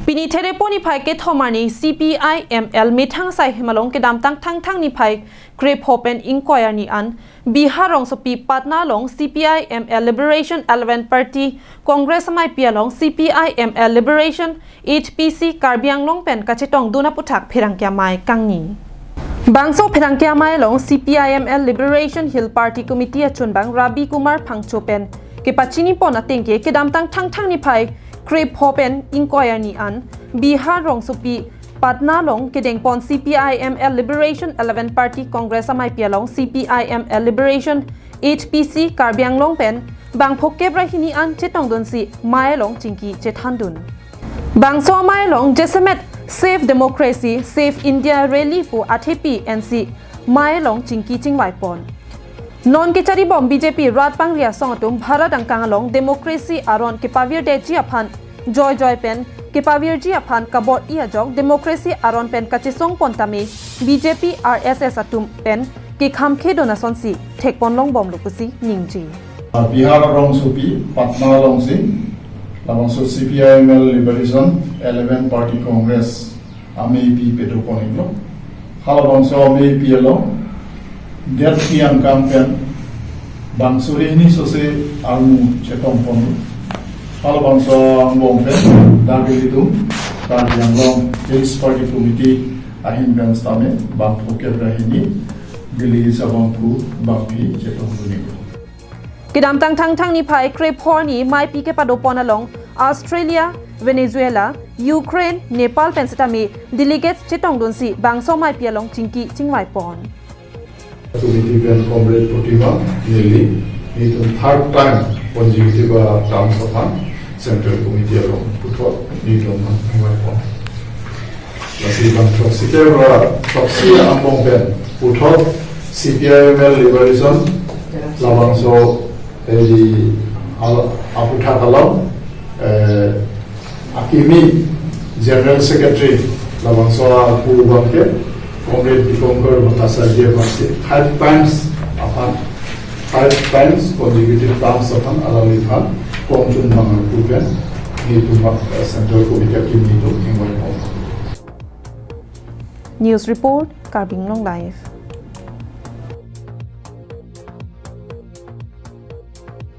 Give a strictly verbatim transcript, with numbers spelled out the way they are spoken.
Pini Therepo niphai kethom arni C P I M L methang asai hem along kedamtang Thangthang niphai krepho pen ingkoi arni an Bihar rongsopi Patna along C P I M L Liberation eleven Party Congress amaipi along C P I M L Liberation, H P C, Karbi Anglong pen kachetongdun aputhak pherangke amei kangni. Bangso pherangke amei along C P I M L Liberation Hill Party Committee achunbang Rabi Kumar Phangcho pen kepachinipon atengke kedamtang Thangthang niphai krepho pen ingkoi arni an Bihar rongsopi Patna along kedengpon C P I M L Liberation eleven Party Congress amaipi along C P I M L Liberation, H P C, Karbi Anglong pen bang phokep ra hini an chetongdunsi mei along chingki chethandun. Bangso amei along jasemet Save Democracy, Save India Rally pu athepi ensi mei along chingki chingvaipon. Non kecharibom B J P rat pangri asong atum Bharat angkang along democracy aron kepavirdetji aphan joijoi pen kepavirji aphan kabor-i ajok democracy aron pen kachesongpon tame B J P R S S atum pen kekhamkhedun asonsi thekpon longbomlo pusi ningje. Bihar rongsopi Patna alongsi labangso C P I M L Liberation eleven Party Congress ameipi padopon-iklo. Halabangso ameipi along det pi angkang pen bang suri hini sose armu chetongpon. Halabangso angbong pen dak ilitum Karbi Anglong Hills Party Committee ahin pen sitame bang phokep ra hini Delhi sabang pu bangpi chetongdun-iklo. Kedamtang Thangthang niphai krepho arni meipi kepadopon along Australia, Venezuela, Ukraine, Nepal pen sitame delegates chetongdunsi bangso meipi along chingki chingvaipon. Committee pen Comrade Protima, neli, nelitum third time consecutive terms aphan Central Committee along puthot nelitum aphan ingvaipon. Lasi bang throksi ke ra throksi angbong pen puthot C P I M L Liberation labangso edi al-, aputhak along, eh, akimi General Secretary labangso apu abangke Comrade Dipankar Bhattacharya abangsi five times aphan, five times consecutive terms aphan alangliphan kongchun bang apu pen nelitum, eh, Central Committee akimi atum ingvaipon. News report, Karbi Anglong Live.